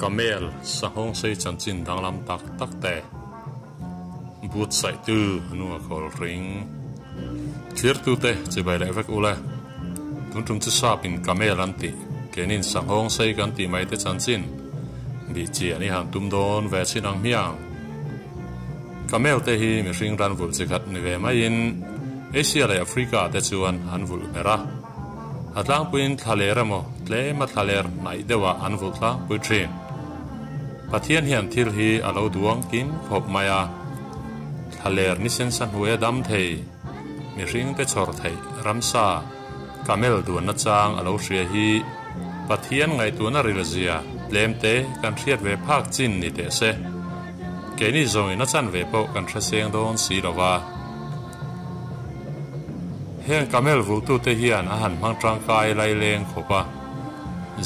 Camel sanghawng sei chanchin danglam tak tak te buatsaihtu hnunga khawl ring thlirtute chibai leh vek ule. Tun tum chu sapin camel an tih kenin sanghawng sei kan tih mai te chanchin bih chian i han tum dawn ve chin ang hmiang. Camel te hi mihring ran vulh chi khat ni ve maiin Asia leh Africa te chuan an vulh ber a. A tlangpuiin thlaler emaw tlema thlaler hnaih deuhah an vulh tlangpui thin. Pathian hian thil hi a lo duang kim khawp mai a, thlaler ni sensa hnuaia dam thei, mihringte chhawr theih ramsa, camel duanna chang a lo hria hi Pathian ngaihtuahna rilzia tlemte kan hriat ve phak chin ni teh se. Keini zawngin a chanve pawh kan hre seng dawn si lo va. Heng camel vulhtute hian a han hmang tangkai laileng khawp a,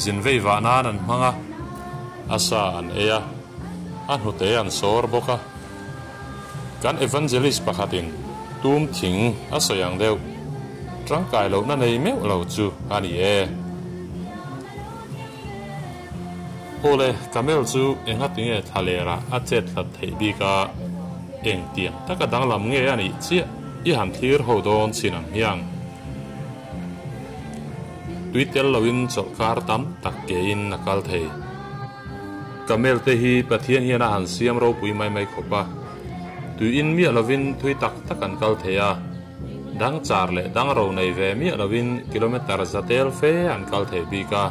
zin vei vah nan an hmang a, a sa an ei a, a hnute an sawr bawk a. Kan evangelist pakhatin tum thing a sawi ang deuh, tangkai lohna nei meuh lo chu a ni e. Awle, camel chu engatinge thlalerah a chet hlat theih bik a, engtiang taka danglam nge a nih chiah i han thlir ho dawn chin ang hiang. Tui tel loin chawlhkar tam tak kein a kal thei. Camel te hi Pathian hian a han siam ropui mai mai khawp a, tuiin miah lovin thui tak tak an kal thei a, dang char leh dang ro nei ve miah lovin kilometer za tel fe an kal thei bik a,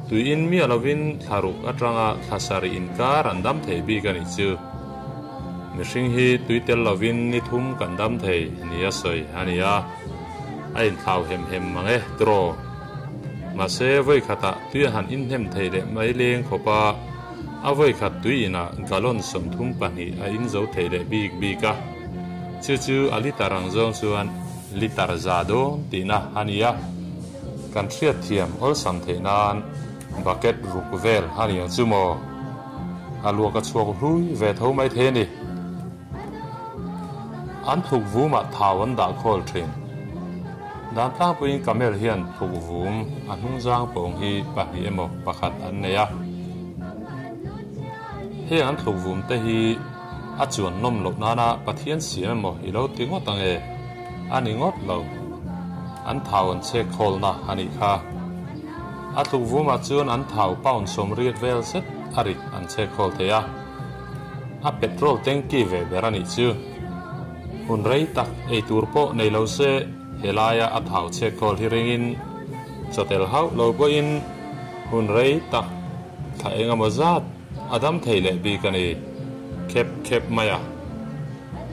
tuiin miah lovin thla ruk atanga thla sarih inkar an dam thei bik a nih chu. Mihring hi tui tel lovin ni thum kan dam thei nia sawi a ni a, a inthlau hem hem mang e tiraw. Mahse vawi khatah tui a han inhnem thei leh mai leng khawp a, a vawi khat tui inah gallon 32 a in zo thei leh bik bik a, chu chu a litre ang zawng chuan litre za dawn tihna a ni a, kan hriatthiam awlsam theih nan bucket ruk vel a ni ang chu maw? A luak a chhuak hlui ve tho mai thei a ni. An thuk vumah thau an dah khawl thin. Dan tlangpuiin camel hian thuk vum a hnungzang pawng hi pahnih emaw pakhat an nei a. Heng an thuk vum te hi a chuan nawm loh nana Pathian siam emaw i lo ti ngawt ang e? A ni ngawt lo. An thau an chhek khawlna a nih kha. A thuk vumah chuan an thau pound 80 vel zet a rit an chhek khawl thei a. A petrol tanky ve ber a nih chu. Hun rei tak ei tur pawh nei lo se helaia a thau chhek khawl hi ringin chawtel hauh lo pawhin hun rei tak thla eng emaw zat a dam thei leh bik a ni. Khep khep mai a.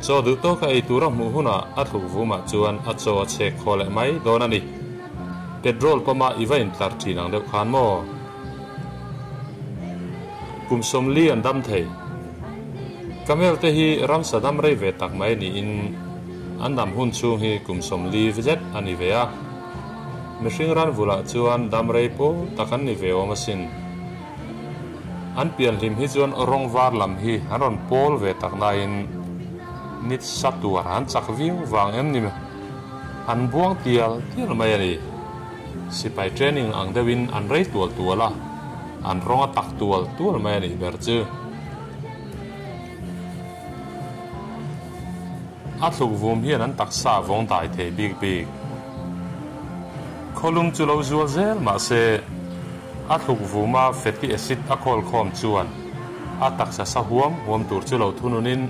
Chaw duh tawka ei tur a hmuh hunah a thluk vumah chuan a chaw a chhek khaw leh mai dawn a ni. Petrol pump ah i va intlar thin ang deuh khan maw? Kum 40 an dam thei. Camel te hi ramsa dam rei ve tak mai niin an dam hun chhung hi kum 40 zet a ni ve a. Mihring ran vulah chuan dam rei pawl tak an ni ve awm asin. An pian hlim hi chuan rawng var lam hi an rawn pawl ve tak nain nit sa tuar an chak viau vang em ni an buang tial tial mai a ni. Sipai training ang deuhin an rei tual tual a, an rawng a tak tual tual mai a nih ber chu. A thluk vum hian an taksa a vawng dai thei bik bik. Khawlum chu lo zual zel mah se, a thluk vuma fatty acid a khawl khawm chuan a taksa sa huam huam tur chu lo thununin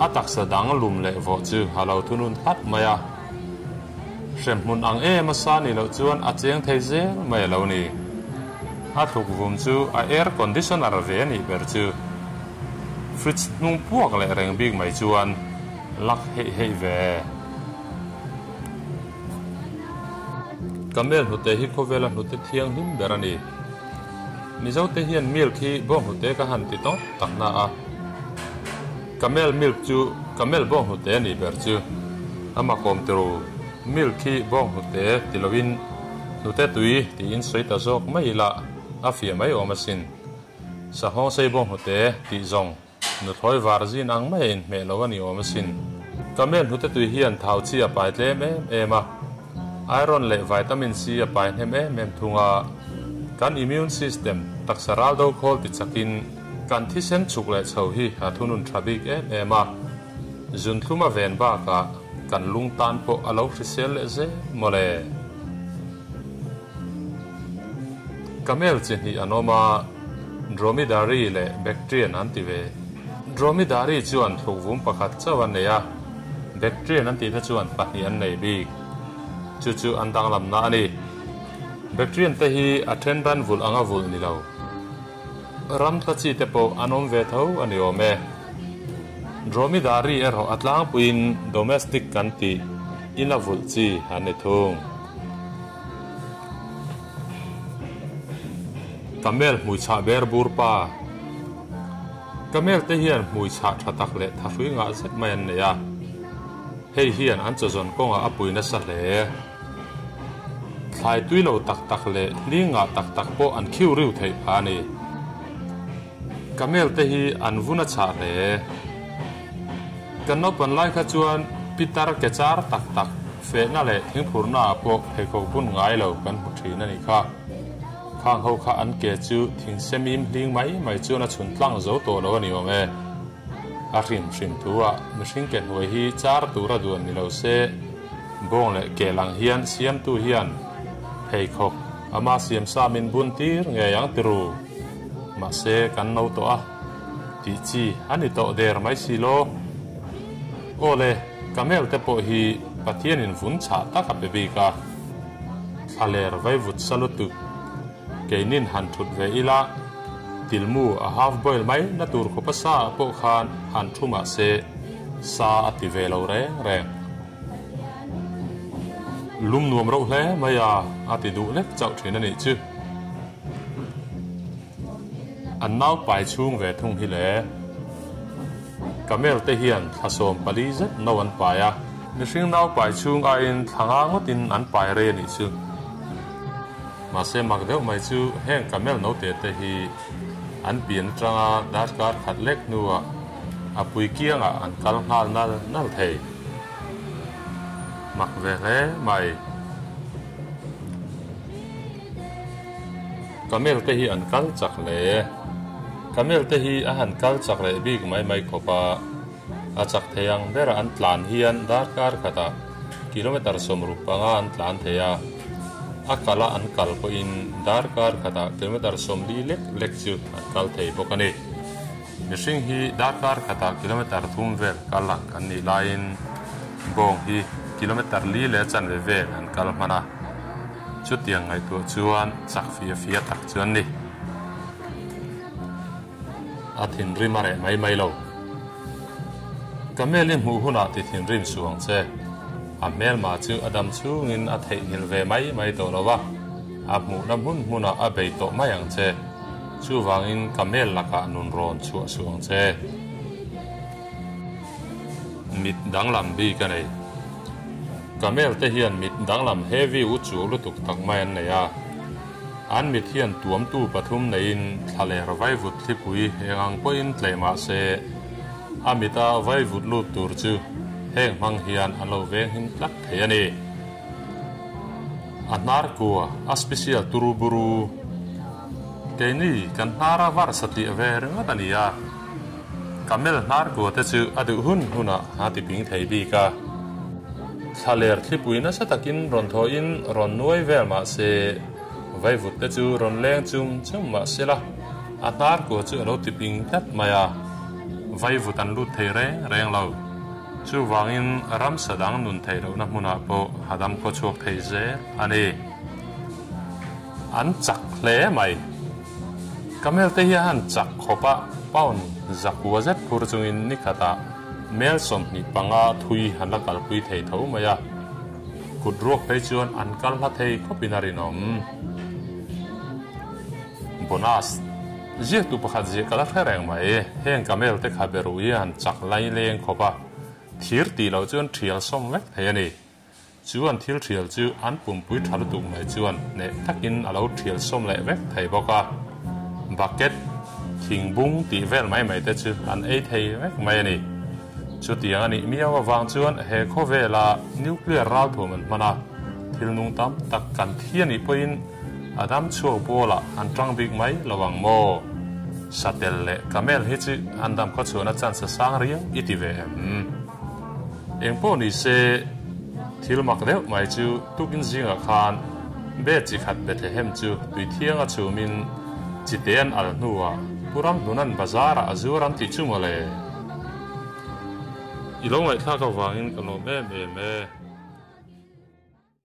a taksa dang lum leh vawh chu a lo thunun tlat mai a. Hremhmun ang em a sa nih loh chuan a cheng thei zel mai a lo ni. A thluk vum chu a air conditioner ve a nih ber chu. Fridge hnung puak leh reng bik mai chuan lak heih heih ve. Camel hnute hi khawvela hnute thianghlim ber a ni. Mizote hian milk hi bawng hnute ka han ti tawng tak na a. Camel milk chu camel bawng hnute a nih ber chu. A makawm tiru, milk hi bawng hnute ti loin hnute tui tiin sawi ta zawk mai ila a fiah mai awm asin. Sahawng sei bawng hnute tih zawng nuthlawi var zin ang mai a inhmeh lo a ni awm asin. Camel hnute tui hian thau chi a pai tlem em em a, iron leh vitamin C a pai hnem em em thung a. Kan immune system, taksa ral do khawl ti chakin kan thisen chhuk leh chho hi a thunun tha bik em em a. Zunthlum a ven bakah kan lung tan pawh a lo hrisel leh zel mawle. Camel chi hnih an awm a, Dromedary leh Bactrian an ti ve. Dromedary chuan thlukvum pakhat chauh a nei a, Bactrian an tihte chuan pahnih an nei bik. Chu chu an danglamna a ni. Bactrian te hi a then ran vulh anga vulh ni lo. Ram tla chi te pawh an awm ve tho a ni awm e. Dromedary erawh a tlangpuiin domestic kan tih ina vulh chi an ni thung. Camel hmui chhah ber bur pa. Camel te hian hmui chhah tha tak leh thahrui ngah zet mai an nei a. Hei hian an chawzawn kawngah a pui nasa hle. Thlai tui lo tak tak leh hling ngah tak tak pawh an khiu riu theih phah a ni. Camel te hi an vun a chhah hle. Kan naupan lai kha chuan pitar ke char tak tak fehna leh thingphurna ah pawh pheikhawk bun ngai lo kan hmu thin a nih kha. Khang ho kha an ke chu thing semim hling mai mai chuan a chhun tlang zo tawh lo a ni awm e. A hrim hrim thu ah mihring ke hnuai hi char tura duan ni lo se, bawng leh ke lang hian siamtu hian pheikhawk ama siam sa min bun tir ngei ang ti ru. Mahse kan no tawh a. Tih chi a ni tawh der mai si law. Aw le, camel te pawh hi Pathianin vun chhah tak a pe bik a. Thla ler vaivut sa lutuk. Keinin han thut ve ila, tilmu a half boil mai na tur khawpa sa ah pawh khan han thu mah se, sa a ti ve lo reng reng. Lum nuam reuh hle mai a, a ti duh lek chauh thin a nih chu. An nau pai chhung ve thung hi le. Camel te hian thla 14 zet no an pai a. Mihring nau pai chhung aiin thla nga ngawtin an pai rei a nih chu. Mahse mak deuh mai chu heng camel note te hi an pian atanga darkar khat lek hnuah a pui kiangah an kal nghal nal nal thei. Mak ve hle mai. Camel te hi an kal chak hle. Camel te hi a han kal chak leh bik mai mai khawp a, a chak thei ang bera an tlan hian darkar khatah kilometer 65 an tlan thei a, a kala an kal pawhin darkar khatah kilometer 40 lek lek chu an kal thei bawk a ni. Mihring hi darkar khatah kilometer thum vel kal ang kan nih laiin bawng hi kilometer li leh chanve vel an kal hman a. Chutiang ngaihtuah chuan chak fia fia tak chu an ni. A thinrim a reh mai mai lo. Camel i hmuh hunah ti thinrim suh ang che. A hmelma chu a dam chhungin a theihnghilh ve mai mai tawh lo va, a hmuhna hmun hmunah a bei tawh mai ang che. Chuvangin camel lakah nun rawn chhuah suh ang che. Mit danglam bik a nei. Camel te hian mit danglam heavy u chu lutuk tak mai an nei a. An mit hian tuamtu pathum neiin thlaler vaivut thlipui eng ang pawhin tleh mah se, a mita vaivut lut tur chu heng hmang hian an lo veng him tlat thei a ni. A hnar kua a special turu buru. Keini kan hnara var satliah ve ringawt a ni a. Camel hnar kua te chu a duh hun hunah a ti ping thei bik a. Thlaler thlipui nasa takin rawn thawhin rawn nuai vel mah se, vaivut te chu rawn leng chum chum mah se la, a hnar kua chu a lo ti ping tlat mai a, vaivut an lut thei reng reng lo. Chuvangin ramsa dang nun theih lohna hmunah pawh a dam khaw chhuak thei zel a ni. An chak hle mai. Camel te hi a han chak khawp a, pound zakua zet phur chungin ni khatah mel 25 thui an la kalpui thei tho mai a. Kut ruak phei chuan an kal hla thei khawpin a rinawm. Bonus, Ziaktu pakhat ziah ka la hre reng mai. Heng camel te kha beru hi an chak lai leng khawp a, thir tih loh chuan thial sawm vek thei a ni. Chu an thil thial chu an pumpui tha lutuk mai chuan hneh takin a lo thial sawm leh vek thei bawk a. Bucket, thingbung tih vel mai mai te chu an ei thei vek mai a ni. Chutiang a nih miau avang chuan he khawvela nuclear ralthuam an hman a, thil nung tam tak kan thi a nih pawhin A dam chhuak pawlah an tang bik mai lo ang maw? Satel leh Camel hi chu an dam khaw chhuahna chance a sang riau i ti ve em? Eng pawh ni se, thil mak deuh mai chu tukin zingah khan be chi khat Bethlehem chu tui thianga chhumin chite an al hnuah Pu Ramhnunan bazarah a zuar an tih chu mawle. I lo ngaihthlak avangin ka lawm em em e.